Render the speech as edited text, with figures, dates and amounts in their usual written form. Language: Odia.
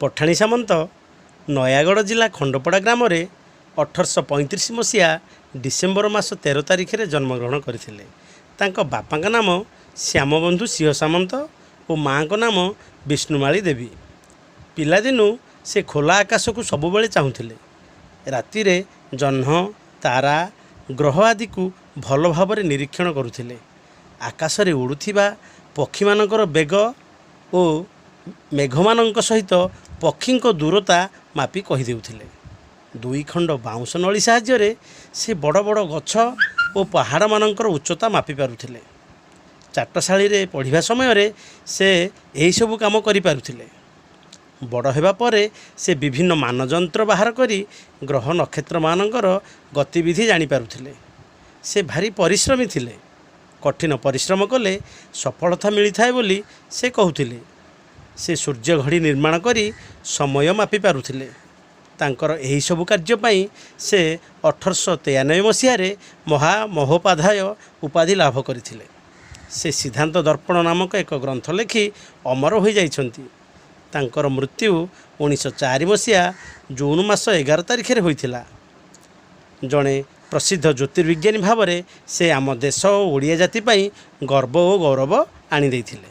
ପଠାଣି ସାମନ୍ତ ନୟାଗଡ଼ ଜିଲ୍ଲା ଖଣ୍ଡପଡ଼ା ଗ୍ରାମରେ 1835 ମସିହା ଡିସେମ୍ବର ମାସ 13 ତାରିଖରେ ଜନ୍ମଗ୍ରହଣ କରିଥିଲେ। ତାଙ୍କ ବାପାଙ୍କ ନାମ ଶ୍ୟାମବନ୍ଧୁ ସିଂହ ସାମନ୍ତ ଓ ମାଆଙ୍କ ନାମ ବିଷ୍ଣୁମାଳୀ ଦେବୀ। ପିଲାଦିନୁ ସେ ଖୋଲା ଆକାଶକୁ ସବୁବେଳେ ଚାହୁଁଥିଲେ। ରାତିରେ ଜହ୍ନ, ତାରା, ଗ୍ରହ ଆଦିକୁ ଭଲ ଭାବରେ ନିରୀକ୍ଷଣ କରୁଥିଲେ। ଆକାଶରେ ଉଡ଼ୁଥିବା ପକ୍ଷୀମାନଙ୍କର ବେଗ ଓ ମେଘମାନଙ୍କ ସହିତ ପକ୍ଷୀଙ୍କ ଦୂରତା ମାପି କହିଦେଉଥିଲେ। ଦୁଇଖଣ୍ଡ ବାଉଁଶ ନଳୀ ସାହାଯ୍ୟରେ ସେ ବଡ଼ ବଡ଼ ଗଛ ଓ ପାହାଡ଼ମାନଙ୍କର ଉଚ୍ଚତା ମାପି ପାରୁଥିଲେ। ଚାଟଶାଳୀରେ ପଢ଼ିବା ସମୟରେ ସେ ଏହିସବୁ କାମ କରିପାରୁଥିଲେ। ବଡ଼ ହେବା ପରେ ସେ ବିଭିନ୍ନ ମାନଯନ୍ତ୍ର ବାହାର କରି ଗ୍ରହ ନକ୍ଷତ୍ରମାନଙ୍କର ଗତିବିଧି ଜାଣିପାରୁଥିଲେ। ସେ ଭାରି ପରିଶ୍ରମୀ ଥିଲେ। କଠିନ ପରିଶ୍ରମ କଲେ ସଫଳତା ମିଳିଥାଏ ବୋଲି ସେ କହୁଥିଲେ। ସେ ସୂର୍ଯ୍ୟ ଘଡ଼ି ନିର୍ମାଣ କରି ସମୟ ମାପି ପାରୁଥିଲେ। ତାଙ୍କର ଏହିସବୁ କାର୍ଯ୍ୟ ପାଇଁ ସେ 1893 ମସିହାରେ ମହାମହୋପାଧ୍ୟାୟ ଉପାଧି ଲାଭ କରିଥିଲେ। ସେ ସିଦ୍ଧାନ୍ତ ଦର୍ପଣ ନାମକ ଏକ ଗ୍ରନ୍ଥ ଲେଖି ଅମର ହୋଇଯାଇଛନ୍ତି। ତାଙ୍କର ମୃତ୍ୟୁ 1904 ମସିହା ଜୁନ୍ ମାସ 11 ତାରିଖରେ ହୋଇଥିଲା। ଜଣେ ପ୍ରସିଦ୍ଧ ଜ୍ୟୋତିର୍ବିଜ୍ଞାନୀ ଭାବରେ ସେ ଆମ ଦେଶ ଓ ଓଡ଼ିଆ ଜାତି ପାଇଁ ଗର୍ବ ଓ ଗୌରବ ଆଣିଦେଇଥିଲେ।